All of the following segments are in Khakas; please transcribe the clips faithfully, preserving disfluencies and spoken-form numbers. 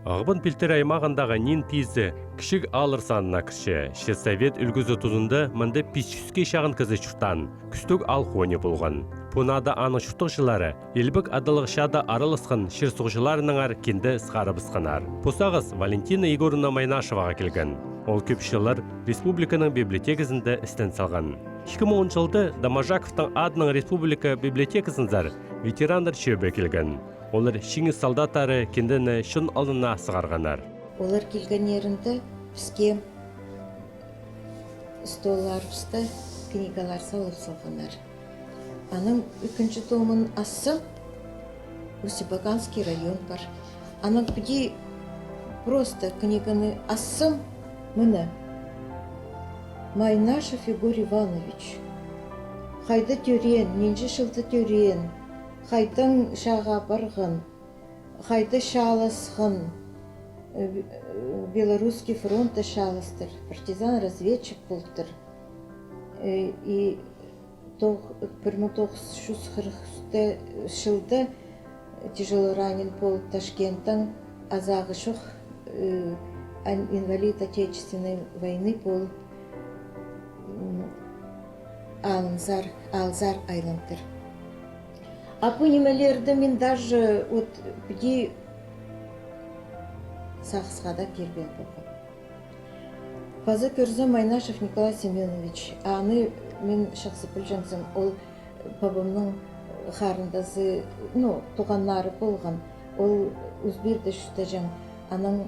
Ағбан пилтірі аймағындағы Нин пизі кічіг ааллар санына кірче. Че совет ӱлгӱзі тузында мында пис чӱске чағын кізі чуртаан, кӱстіг аал хони полған. Пу наада аның чуртағҷылары Илбек Адалығ чаада араласхан чир-суғҷыларынаңар кинде сығарыбысханнар. Пу сағыс Валентина Егоровна Майнашеваға килген. Ол кӧп чыллар республиканың библиотеказында істен салған. Ікі муң он чылда Доможаковтың адынаң республика библиотеказынзар ветераннар чӧбі килген. Олар чиңіс солдаттары киндені чон алнына сығарғаннар. Олар килгеннерінде піске столларыбысты книгалар салып салғаннар. Аның ікінҷі томын ассам, Усть-Абаканский район пар. Анаң піди просто книганы ассам, мына, Майнашев Егор Иванович. Хайда тӧреен, нинҷе чылда тӧреен, хайдаң чааға парған, хайда чааласхан, э, Белорусский фронтта чааластыр, партизан-разведчик полтыр. Э, и тоғ-, пір муң тоғыс чӱс хырых ӱс чылда тяжело ранен полып, Ташкенттің азағы чох, э, ан-, инвалид Отечественной войны полып, м, аалынзар, аалзар айлантыр. А пу нимелерді мин даже вот піди сағысха даа кирбеен полғам. Паза кӧрзем, Майнашев Николай Семёнович, аны мин чахсы пілҷеңзім, ол пабамның харындазы, ну, туғаннары полған. Ол Узбирде чуртаҷаң, анаң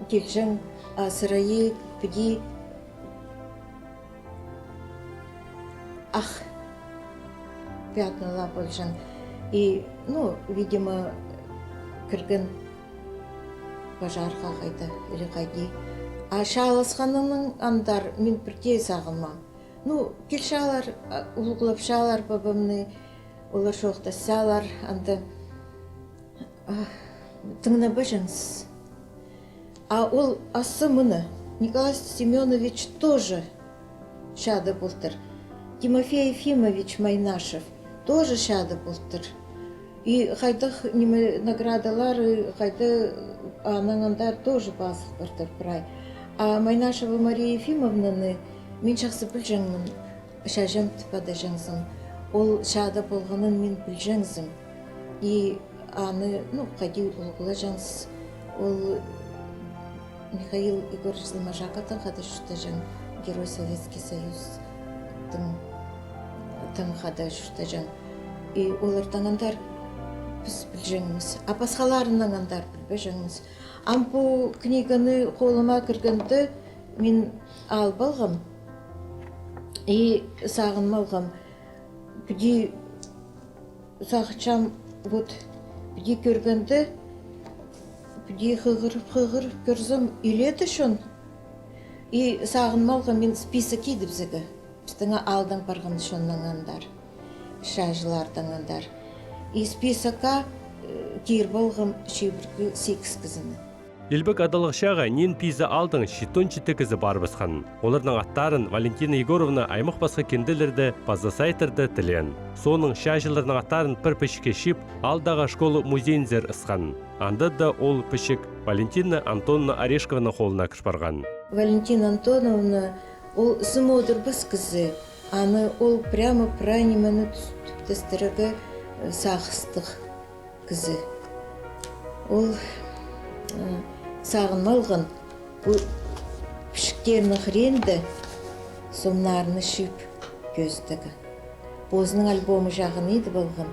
килҷең, а сырайы піди ах пятнала полҷаң. И, ну, видимо, кірген пожарға хайда, или хайди. А чааласханының андар мин пірдее сағынмаам. Ну, килчелер, а, улуғлапчалар пабамны, олар чоохтасчалар, анда, а, тыңнабаҷаңзың. А ол асы мына, Николай Семёнович тоже чаада полтыр. Тимофей Ефимович Майнашев тоже чаада полтыр. И хайдағ ниме наградалар, и хайда анаң андар тоже пазыл партыр прай. А Майнашева Мария Ефимовнаны мин чахсы пілҷеңмін. Чачам тіп адаҷаңзың. Ол чаада полғанын мин пілҷеңзім. И аны, ну, хайди улуғлаҷаңзың. Ол Михаил Егорович Доможаковтың хада чуртаҷаң, Герой Советский Союзтың, тың хада чуртаҷаң. И олардаң андар піс пілҷеңміс. А пасхаларынаң андар пілбеҷеңміс. Ам пу книганы холыма кіргенде, мин алып алғам и сағынып алғам. Піди сағынчам, вот, піди кӧргенде, піди хығырып, хығырып кӧрзем, иледе чон. И сағынып алғам, мин список идібізерге. Пістің аалдаң парған чоннаң андар, чааҷылардаң андар. И списокка, э, киріп алғам чибіргі сигіс кізіні. Илбек Адалығ чааға Нин пизі аалдаң читон читі кізі парыбысхан. Оларның аттарын Валентина Егоровна аймах пасха кинделерде паза сайттарда тілеен. Соонаң чааҷыларның аттарын пір пічікке чыып, аалдағы школа музейінзер ысхан. Анда даа ол пічік Валентина Антоновна Орешкованың холына кір парған. Валентина Антоновна, ол сым одырбас кізі, аны ол прямо прай нимені тӱс-, тӱптестірерге, э, сағыстығ кізі. Ол, э, сағынып алған, пу пічіктернің хыринда сомнарны чыып кӧзідерге. Позының альбомы чағын идіп алған.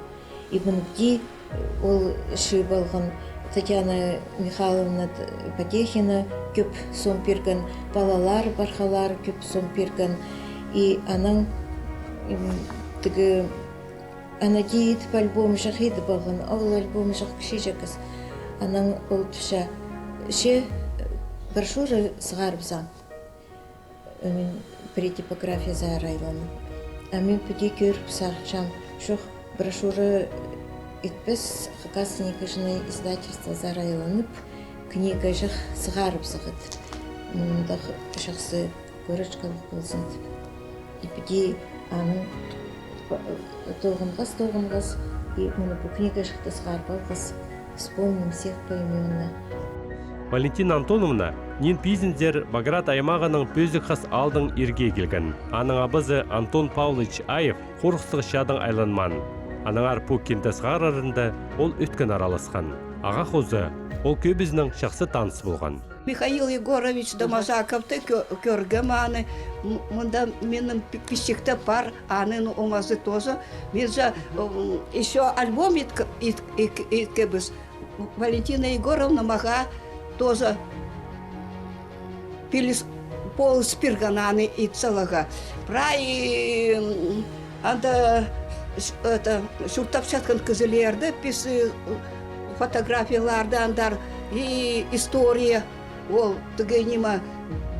И мындағ ол чыып алған. Татьяна Михайловна Т-, Потехина кӧп сом пирген, палалары, пархалары кӧп сом пирген. И анаң, м, тігі, ана тее идіп альбомҷах идіп алған, ол альбомҷах кічіҷек кізі. Анаң ол тіпче, че брошюра сығарыбызаң. Мин пір типографиязар айланып. А мин піди кӧріп сағынчам, чох, брошюра итпес, Хакас книжный издательствозар айланып, книгаҷах сығарыбызығ тіп. Мындағ чахсы корочкалығ ползын тіп. И піди аның тоғынғас, тоғынғас, и мына пу книгаҷахты сығарып алғас, «Вспомним всех поименно». Валентина Антоновна ниин пизінзер Баграт аймағының Пӧзік Хас аалдаң ирге килген. Аның абазы Антон Павлович Аев хурғыстығ чаадаң айланмаан. Аннаңар пу кинде сығарарында ол ӧткін араласхан. Ағаа хоза ол кӧбізінең чахсы таныс полған. Михаил Егорович Домазаковты кӧ-, кӧргем аны. М-, мында минің пи-, пічікте пар, аның омазы тоже. Мин же, м, ещё альбом итке-, ит-, ит-, иткебіс. Валентина Егоровна мағаа тоже піліс-, полыс пирген аны ит саларға. Прай, м, анда, ш-, это, чуртапчатхан кізілерді, піс, э, фотографияларды андар и история. Ол тігі ниме,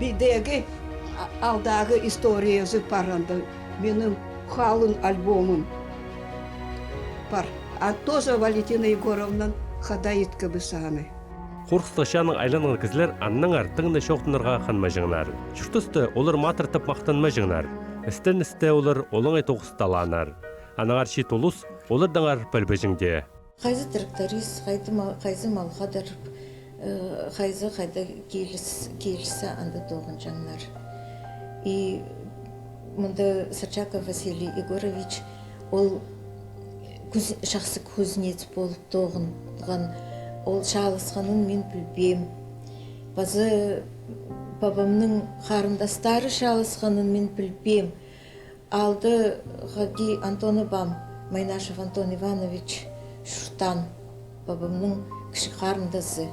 пидегі, а-, алдағы историязы пар анда. Минің халын альбомым пар. А тоже Валентина Егоровнанаң хада иткебіс аны. Хурғыстығ чаанаң айланған кізілер аннаңар тың на чоохтанарға хынмаҷаңнар. Чуртаста олар матыр тіп махтанмаҷаңнар. Істен-істе олар олаңай тоғыс талааннар. Аннаңар чиит улус олардаңар пілбеҷең дее. Хайзы тракторист, хайзы ма-, хайзы малға тырып, э, хайзы хайда киліс-, киліссе, анда тоғынҷаңнар. И мында Сарчаков Василий Егорович, ол куз-, чахсы кузнец полып тоғынған, ол чааласханын мин пілбеем. Паза пабамның харындастары чааласханын мин пілбеем. Алды хати Антон абам, Майнашев Антон Иванович чуртаан, пабамның кічіг харындазы.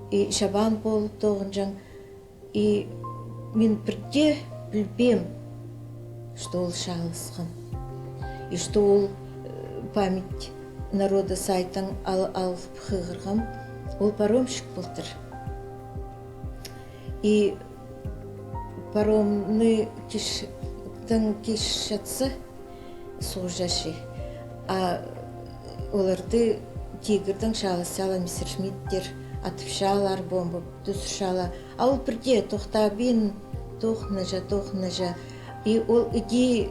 И чабан полып тоғынҷаң. И мин пірдее пілбеем, что ол чааласхан. И что ол, э, память народа сайтаң ал-, алып хығырғам, ол паромщик полтыр. И паромны киш-, тың киш чатса, суғҷа чи. А оларды тигірдең чааласчалар, мессершмитттер атыпчалар, бомба тӱзірчалар. А ол пірдее тохтабин, тоғынҷа, тоғынҷа. И ол іди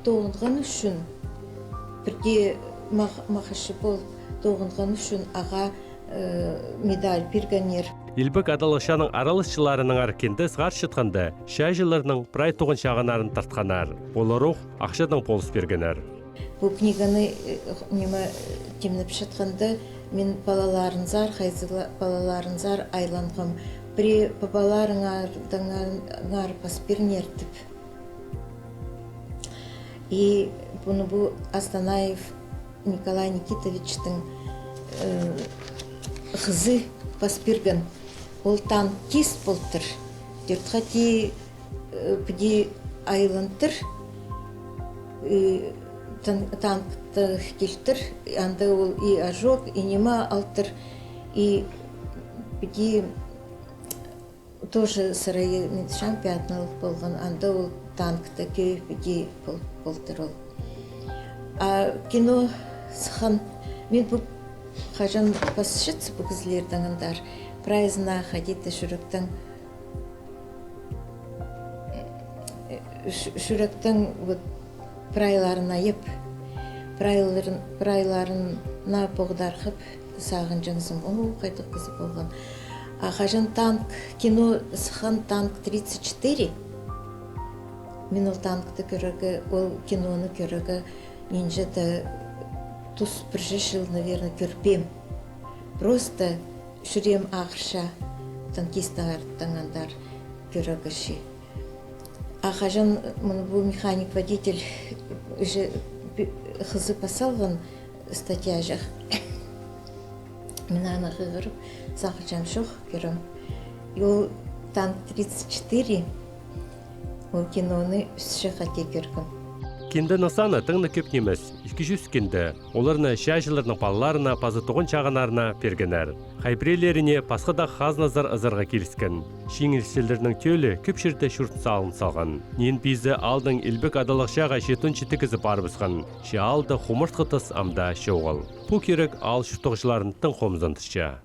тоғынған ӱчӱн, пірдее мах-, махачы полып тоғынған ӱчӱн ағаа э, медаль пиргеннер. Илбек адалығ чааның араласчыларынаңар кинде сығарчатханда, чааҷыларның прай тоғын чағыннарын тартханнар. Олар ох ахчадаң полыс пиргеннер. Пу книганы, э, ниме, э, тимнепчеткенде, мин палаларынзар, хайзы ла-, палаларынзар айланғам. Пірее пабаларыңар, даңар, аңар пас пиріңер тіп. И пуны пу Астанаев Николай Никитовичтің, э, хызы пас пирген. Ол танкист полтыр. Тӧрт хати, э, піди айлантыр, э, тан-, танкта килтір, анда ол и ожог, и ниме алтыр, и піди Тоже сырайы мин тіпчем, пятнолығ полған, анда ол танкта кӧӧй піди пол-, полтыр ол. А кино сыххан, мин пу хаҷан пасчатса пу кізілердең андар, прайзына хайди-да чӱректең, э, чӱ-, чӱректең вот прайларына еп, прайларын-, прайларына поғдархап, сағынҷаңзым, о, хайдағ кізі полған. А хаҷан танк, кино сыххан, «Танк тридцать четыре», мин ол танкты кӧрерге, ол киноны кӧрерге, нинҷе-де тус пір чыл, наверное, кӧрбеем. Просто чӱреем ағырча, танкистің артынаңар кӧрерге чи. А хаҷан мыны пу механик-водитель уже пи-, хызы пас салған статьяҷах. Мин аны хығырып, сағынҷам, чох, кӧрем. И ол «Танк тридцать четыре», ол киноны ӱс че хати кӧргем. Кинденің саны тың на кӧп нимес, ікі чӱс кинде. Оларны чааҷыларның палаларына паза туған чағыннарына пиргеннер. Хай пірелеріне пасха даа хазназар ызарға киліскен. Чиңіл сілдернің тӧлі кӧп чирде чуртын салын салған. Ниин пизі аалдаң Илбек Адалығ чааға читон читі кізі парыбысхан. Че аалда хумартхы тас ам даа чоғыл. Пу кирек аал чуртағҷыларын тың хомзындырча.